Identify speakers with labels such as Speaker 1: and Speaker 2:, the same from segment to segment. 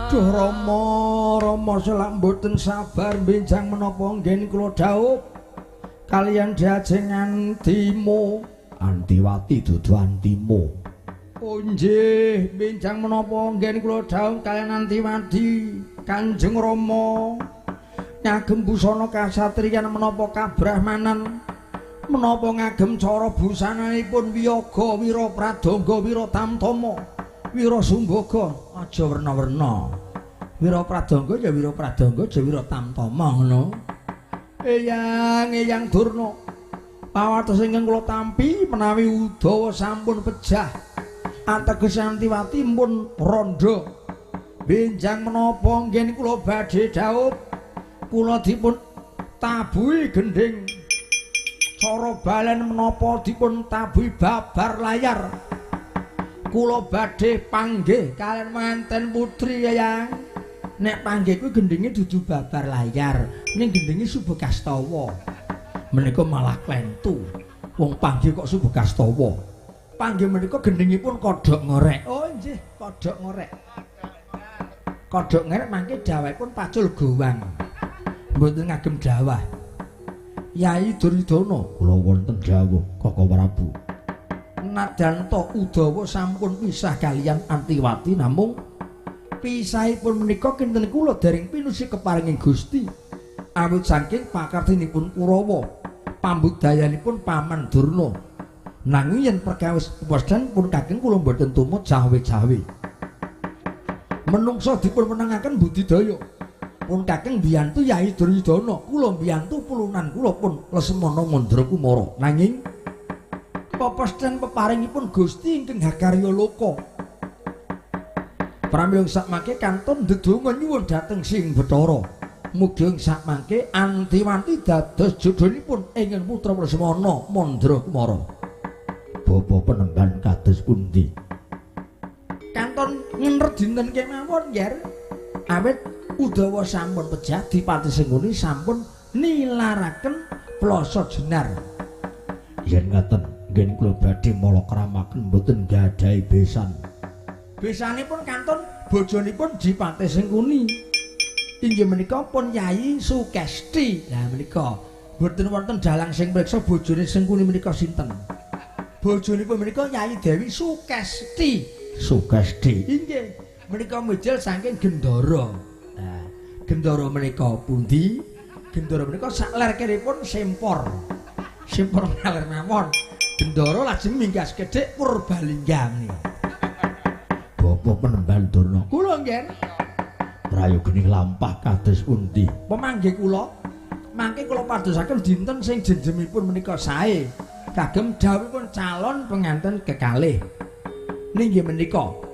Speaker 1: Duh Rama, Rama selak mboten sabar benjang menapa nggen kula dhaup kaliyan diajeng Antimo.
Speaker 2: Antiwati dudu Antimo.
Speaker 1: Oh nggih, benjang menapa nggen kula dhaup kaliyan Antiwati Kanjeng Rama. Ngagem busana kasatriyan menapa kabrahmanan, menapa ngagem cara busananipun wiyaga wira pradangga wira tamtama wira sumbaga, aja werna-werna. Wira pradangga ya wira pradangga, aja wira tamtama ngono. Eyang, Eyang Durna, pawartos ingkang kula tampi menawi Udawa sampun pejah ateges Antiwati pun randha. Benjang menapa nggen kula badhe dhaup, kula dipun tabuhi gendhing cara balen menapa dipun tabuhi babar layar. Kula badhe panggih kaliyan manten putri Eyang. Nek panggih kuwi gendhinge dudu babar layar, ning gendhinge Subekastawa. Menika malah klentu. Wong panggih kok Subekastawa. Panggih menika gendhingipun kodhok ngorek. Oh nggih, kodhok ngorek. Kodhok ngorek mangke dawahipun pacul gowang. Mboten ngagem dawah. Yai Duryudana,
Speaker 2: kula wonten dawuh Kaka Prabu.
Speaker 1: Nadyan ta Udawa sampun pisah kaliyan Antiwati, namung pisahipun menika kinten kula dereng pinusi keparinging Gusti. Awit saking pakartinipun Kurawa, pambudayanipun Paman Durna. Nanging yen perkawis pepesten pun kakeng kula mboten tumut cawe-cawe. Menungsa dipun menangaken budidaya. Pun kakeng mbiyantu Yai Duryudana, kula mbiyantu pulunan kula pun Lesmana Mandra Kumara. Nanging pepesten peparingipun Gusti ingkang hakarya loka. Pramila sakmangke kantun ndedonga nyuwun dhateng Sing Bathara. Mugi sakmangke Antiwanti dados jodhonipun ingkang putra Lesmana Mandra Kumara.
Speaker 2: Bapa penemban kados pundi?
Speaker 1: Kantun ngener dinten kemawon, Yer. Awit Udawa sampun pejah Dipati Sengkuni sampun nilaraken plasa jenar.
Speaker 2: Yen ngaten nggih kula badhe malakramaken mboten gadhahi besan.
Speaker 1: Besanipun kantun bojonipun Dipati Sengkuni. Inggih menika pun Yai Sukesti. Lah menika mboten wonten dalang sing mriksa bojone Sengkuni menika sinten. Bojonipun menika Yai Dewi Sukesti.
Speaker 2: Sukesti.
Speaker 1: Inggih menika mijil saking Gendara. Nah, Gendara menika pundi? Gendara menika sak ler kiripun Sempor. Sempor ngaler mawon. Gendara lajeng minggas kedhik Purbalingga menika.
Speaker 2: Bapa penemban Durna.
Speaker 1: Kula nggih.
Speaker 2: Prayoga lampah kados pundi?
Speaker 1: Pemanggih kula mangke kula padosaken dinten sing jenjemipun menika sae kagem dhawuhipun calon penganten kekalih. Ninggih menika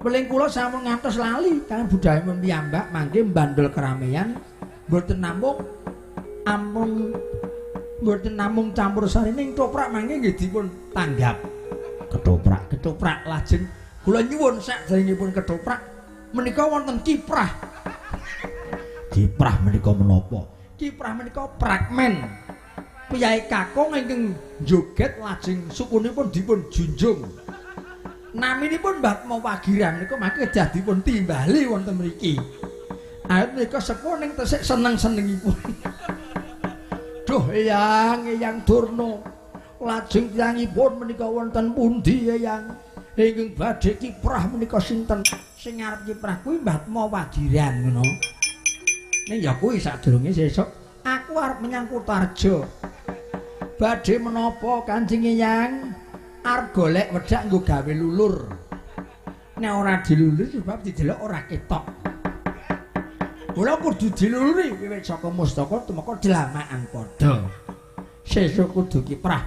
Speaker 1: weling kula sampun ngantos lali kaliyan budayipun piyambak mangke mbandul keramaian mboten namung ampun mboten namung campur sari ning ketoprak mangke nggih dipun tanggap.
Speaker 2: Ketoprak,
Speaker 1: ketoprak lajeng kula nyuwun sakderengipun ketoprak menika wonten kiprah.
Speaker 2: Kiprah menika menapa?
Speaker 1: Kiprah menika pragmen. Piyai kakung ingkang joget lajeng sukunipun dipun junjung. Naminipun Mbah Wagiran menika mangke kedah dipun timbali wonten mriki. Awit menika sepuh ning tesih seneng-senengipun. Duh Eyang, Eyang Durna, lajeng tiyangipun menika wonten pundi Eyang? Ingkang badhe kiprah menika sinten? Sing arep kiprah kuwi Mbah Wagiran ngono. Ning ya kuwi sadurunge sesuk aku arep menyang Kutarjo. Badhe menapa Kanjeng Eyang? Arep golek wedhak nggo gawe lulur. Nek ora diluluri sebab didelok ora ketok. Kula kudu diluluri wiwit saka mustaka tumeka dlamakan padha. Sesuk kudu kiprah.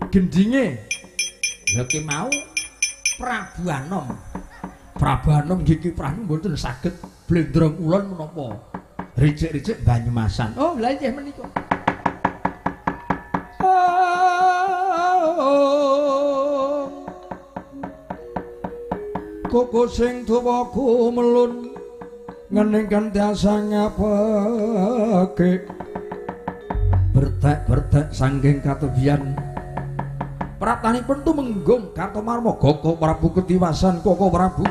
Speaker 1: Gendinge ya ki mau Prabu Anom. Prabu Anom nggih kiprah mboten saged blendrong ulon menapa ricik-ricik Banyumasan. Oh, lha nggih menika. Koko sing tuwa kumelun ngening kentiasa ngapake bertek-bertek sangking katebian pratanipun tumenggung Kartomarma Koko Prabu ketiwasan Koko Prabu.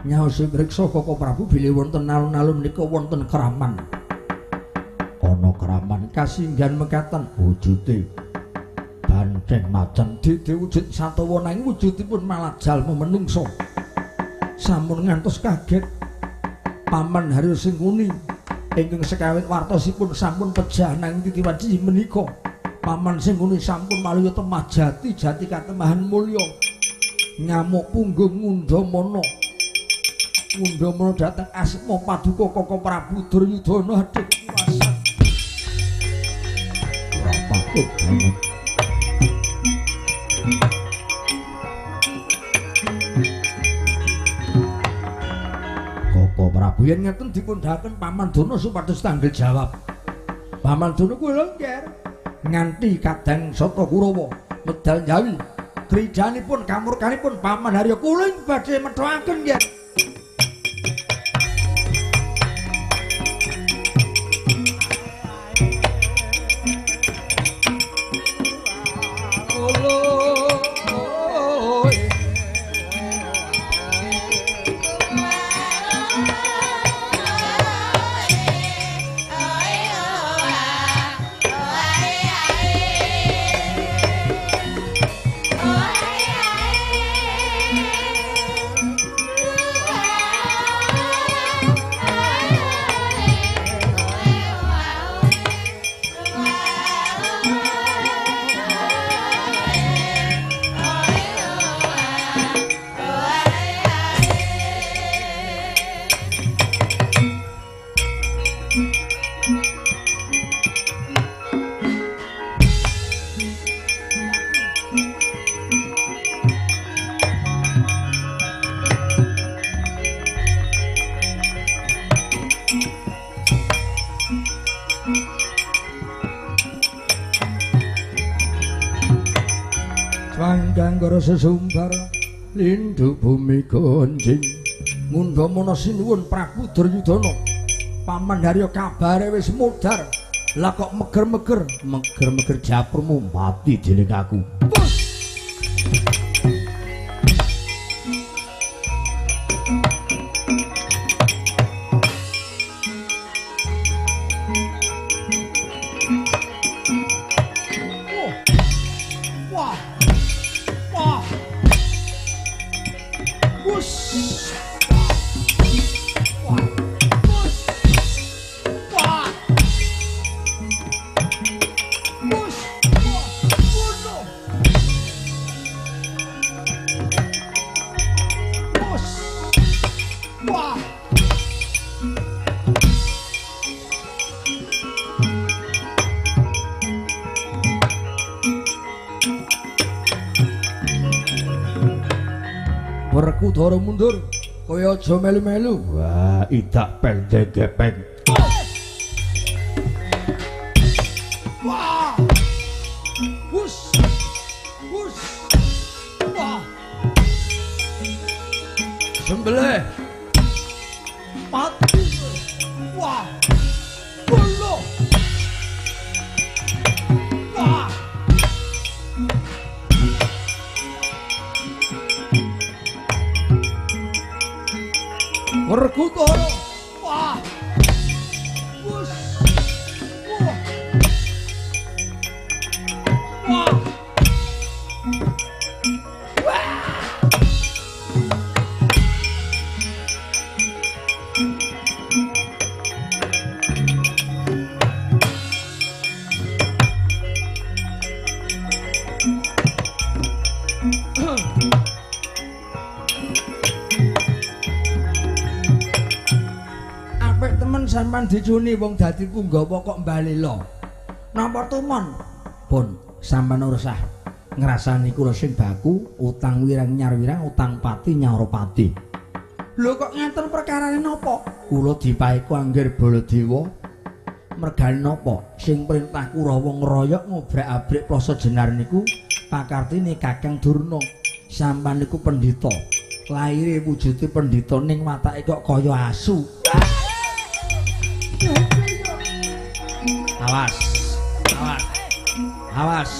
Speaker 1: Nyaosi mriksa Koko Prabu bilih wonten alun-alun menika wonten keraman.
Speaker 2: Ana keraman
Speaker 1: kasinggan mekaten
Speaker 2: wujude banteng macan
Speaker 1: dede wujud satawa nanging wujudipun malah jalma menungsa. Sampun ngantos kaget. Paman Haryo Sengkuni ingkang sekawit wartosipun sampun pejah nanging titiwaji menika. Paman Sengkuni sampun maluya temah jati jati katemahan mulya. Ngamuk punggung ngundhamana. Ngundhamana dhateng asma paduka Koko Prabu Duryudana adik kuwasan.
Speaker 2: Ora patut banget. Koko Prabu
Speaker 1: yen ngeten dipundhaken Paman Durna supados tanggel jawab. Paman Durna kuwi lengger nganti kadang Sata Kurawa medal Jawi. Krijanipun kamurkanipun Paman Haryo Kuling badhe methokaken nggih. Kang sesumbar lindu bumi gonjing ngundhamana sinuwun Prabu Duryudana. Paman Haryo kabare wis mudhar. Lah kok meger-meger,
Speaker 2: meger-meger japurmu mati dening aku.
Speaker 1: Werkudara mundur, kowe aja melu-melu.
Speaker 2: Wah, idak pendek gepeng.
Speaker 1: Wah. Hus. Hus. Wah. Sembelih. Mati. Wah. Bolo. Wah. Werkudara. Wah. Wus. Wah. Wah. Wah. Sampeyan dicuni wong dadi punggawa kok mbalela. Napa tumon? Pun sampeyan ora usah ngrasani kula sing baku utang wirang nyar wirang utang pati nyaur pati. Lho kok ngenten perkarane napa? Kula dipaeku Angger Baladewa. Mergane napa? Sing perintah Kurawa ngroyok ngobrak-abrik Plasa Jenar niku pakartine Kakang Durna. Sampeyan niku pendhita. Laire wujude pendhita ning watake kok kaya asu. Awas, awas, awas.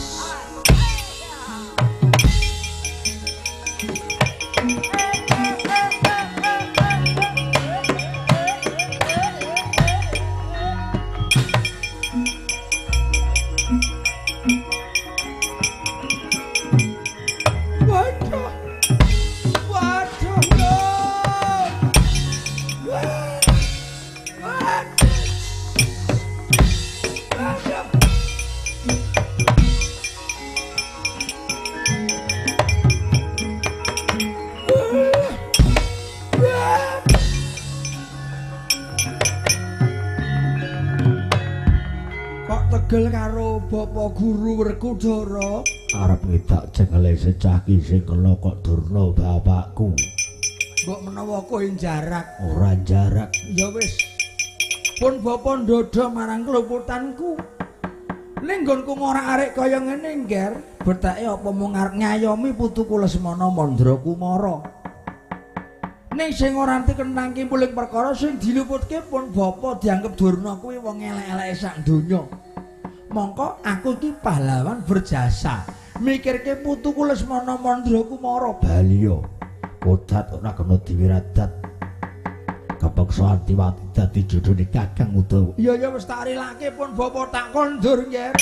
Speaker 1: Bapak Guru Werkudara?
Speaker 2: Arep ngidak cengele secah ki sing kena kok Durna bapakku.
Speaker 1: Mbok menawa kowe njarak.
Speaker 2: Ora njarak.
Speaker 1: Ya wis. Pun bapa ndodho marang kluputanku. Ning nggonku ngorak-arik kaya ngene, Ngger, betake apa mung arep ngayomi putuku Lesmana Mandra Kumara. Ning sing ora dikenang kimpuling perkara sing diluputke pun bapa dianggep Durna kuwi wong elek-eleke sak donya. Mongko aku iki pahlawan berjasa. Mikirke putuku Lesmana Mandra Kumara.
Speaker 2: Baliya. Kodat ora kena diwiradat. Kepeksa Antiwati dadi jodhone Kakang Udawa.
Speaker 1: Iya ya wis tak rilake pun bapa tak kondur, Ngger.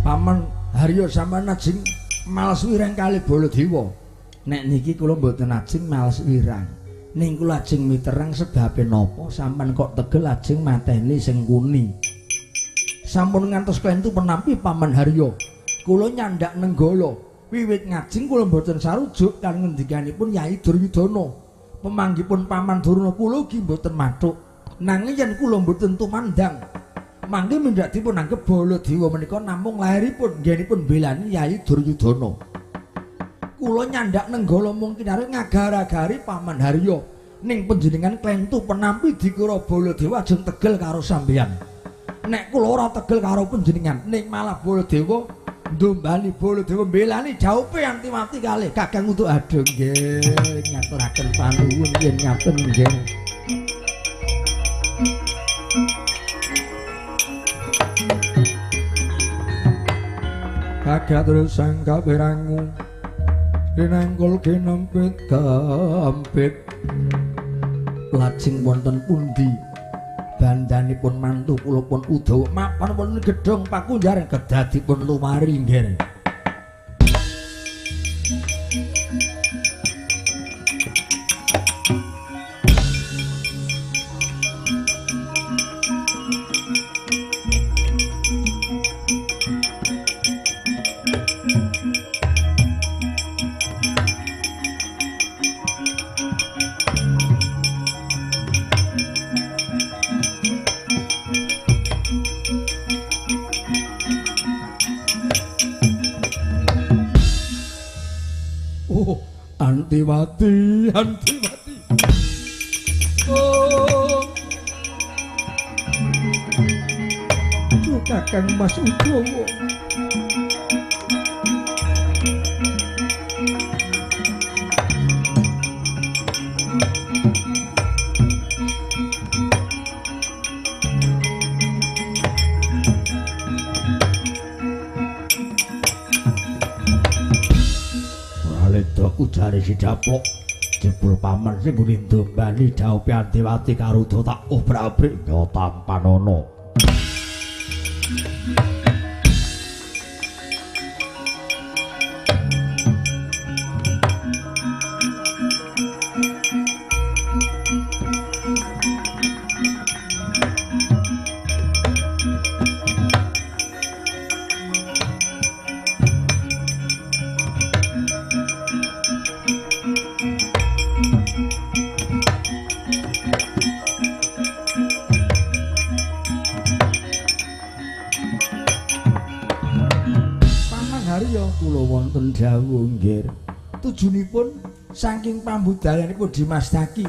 Speaker 1: Paman Haryo sampeyan ajeng males wirang kali Baladewa. Nek niki kula mboten ajeng males wirang. Ning kula ajeng miterang sebabe napa sampeyan kok tegel ajeng mateni Sengkuni. Sampun ngantos klentu penampi Paman Haryo. Kula nyandak Nenggala. Wiwit ngajeng kula mboten sarujuk kan ngendikanipun Yai Duryudana. Pemanggipun Paman Durna kula ugi mboten mathuk. Nanging yen kula mboten tumandang, mangke mindhak dipun anggep Baladewa menika namung lairipun nggenipun mbelani Yai Duryudana. Kula nyandak Nenggala mungkin arep ngagar-agari Paman Haryo. Ning panjenengan klentu penampi dikira Baladewa ajeng tegel karo sampeyan. Nek kula ora tegel karo panjenengan, ning malah Baladewa ndombani Baladewa mbelani jaupe Antiwati kalih Kakang Utuk. Aduh nggih ngaturaken panuwun yen ngaten nggih. Kagat terus sang kapirangu rinangkul kinempit kempit. Lajeng wonten pundi bandanipun mantu kula pun Udawa mapan wonten gedhong pakunjaran kedadipun lumari, Ngger. Antiwati, Antiwati. Oh. Kakang Mas Udawa.
Speaker 2: Ujare si Dapok jebul paman sing nggone ndombani dhaupe Antiwati karo tak obrak-abrik ya tampanana.
Speaker 1: Kula wonten dawuh nggih. Tujunipun saking pambudayanipun Dimas Daki.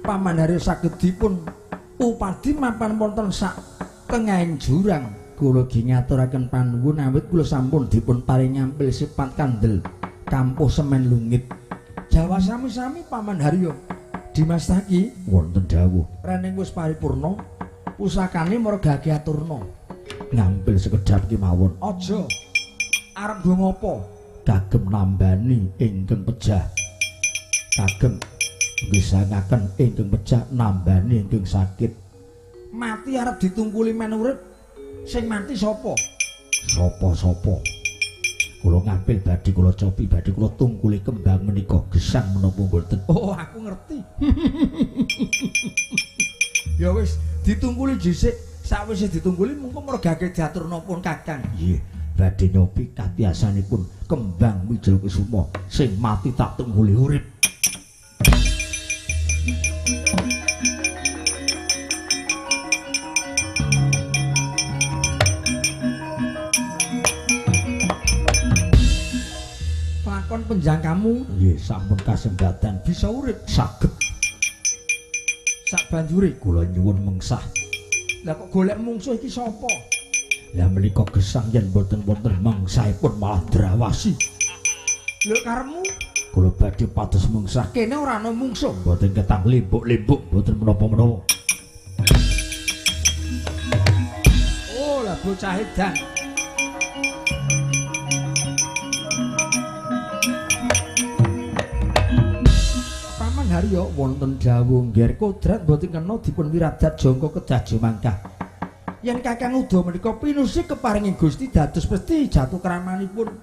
Speaker 1: Paman Haryo saged dipun upadi mapan wonten sak tengahing jurang. Kula ugi ngaturaken panuwun awit kula sampun dipun paring ngampil sipat kandel kampuh semen lungit. Jawa sami-sami Paman Haryo. Dimas Daki
Speaker 2: wonten dawuh.
Speaker 1: Rening wis paripurna, pusakane margake aturna.
Speaker 2: Ngampil sekedhap kemawon.
Speaker 1: Aja. Arep nggo ngopo?
Speaker 2: Kagem nambani ingkang pejah. Kagem ngisangaken ingkang pejah nambani ingkang sakit.
Speaker 1: Mati arep ditungkuli men urip. Sing mati sapa?
Speaker 2: Sapa-sapa. Kula ngampil badhe kula copi, badhe kula tungkuli kembang menika gesang menapa mboten.
Speaker 1: Oh, aku ngerti. Ya wis, ditungkuli dhisik. Sawise ditungkuli mungko mergake diaturna pun Kakang.
Speaker 2: Nggih, badhe nyopi katiasanipun kembang Wijaya Kusuma sing mati tak tungguli urip.
Speaker 1: Lakon penjangkamu
Speaker 2: nggih sampun kasembatan
Speaker 1: bisa urip
Speaker 2: saged.
Speaker 1: Sak banjure
Speaker 2: kula nyuwun mengsah.
Speaker 1: Lah kok golek mungsuh iki sapa?
Speaker 2: Lah menika gesang yen mboten wonten mengsahipun malah drawasi.
Speaker 1: Lho karepmu?
Speaker 2: Kula badhe pados mengsah.
Speaker 1: Kene ora ana mungsuh.
Speaker 2: Mboten ketang limbuk-limbuk, mboten menapa-menapa.
Speaker 1: Oh, lah bocah edan. Paman Haryo wonten dawuh ngger kodrat mboten kena dipun wiradat jangka kedah jumangkah. Yen Kakang Uda menika pinusi keparinging Gusti dados pesti jatuh kramanipun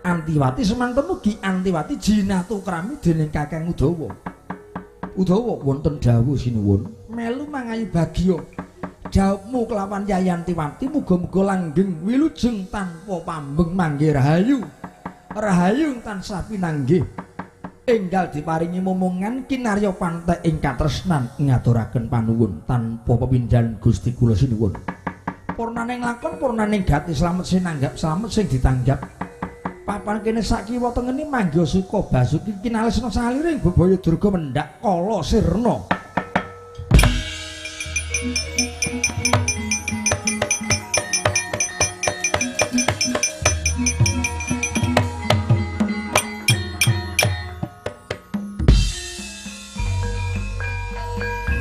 Speaker 1: Antiwati semanten ugi Antiwati jinatu krami dening Kakang Udawa. Udawa wonten dawuh sinuwun melu mangayu bagya. Jawabmu kelawan Yayi Antiwati muga-muga langgeng wilujeng tanpa pambeng mangke rahayu. Rahayu tansah pinanggih. Enggal diparingi momongan kinarya pantek ing katresnan ngaturaken panuwun tanpa pepindhan Gusti kula sinuwun. Purnaning lakon purnaning gati slamet sing nanggap slamet sing ditanggap. Papan kene sakiwa tengene manggya suka basuki kinalesna saliring bebaya durga mendhak kala sirna.